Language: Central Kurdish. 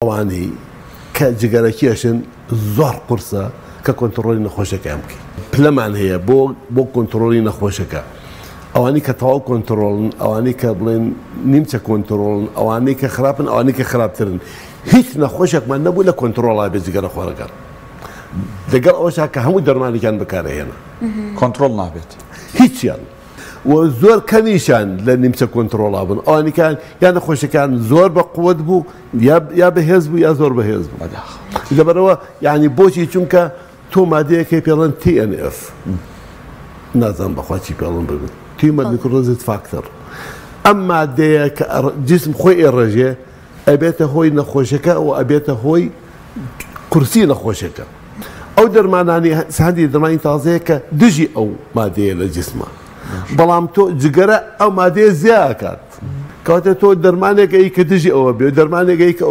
ئەوانەی کە جگەرەکێشن زۆر قورسە کە کۆنتڕۆلی نەخۆشەکەیان بکەیت. پلەمان هەیە بۆ بۆ کۆنتڕۆلی نەخۆشەکە، ئەوانەی کە تەواو کۆنتڕۆڵن، ئەوانەی کە بڵێن نیمچە کۆنتڕۆڵن، ئەوانەی کە خراپن، ئەوانەی کە خراپترن. هیچ نەخۆشێکمان نەبوو لە کۆنتڕۆڵا بێت جگەرەخۆرەکان، لەگەڵ ئەوەشا کە هەموو دەرمانێکیان بەکارئەهێنا. کۆنتڕۆڵ نابێت هیچیان. و زۆر کەمیشیان لە نیمچە کۆنتڕۆڵا بوون، ئەوانیکان یا نەخۆشیەکان زۆر بە قوت بوو یا بەهێز بوو یا زۆر بەهێز بوو. لەبەرەوە یعنی بۆچی؟ چونکە تۆ مادەیەکەی پێڵەن TNF، نازانم بەخوا چی پێڵن ببن، tumor necrosis factor. ئەم مادەیە کە جسم خۆی ئێڕێژێ ئەبێتە هۆی نەخۆشەکە و ئەبێتە هۆی قورسی نەخۆشەکە. ئەو دەرمانانی هەندی دەرمانی تازەیە کە دژی ئەو مادەیە لە جسمە، بەڵام تۆ جگەرە ئەو مادەیە زیاکات. کەواتە تۆ دەرمانێک ئەی کە دژی ئەوە بێ، دەرمانێک ئەی کە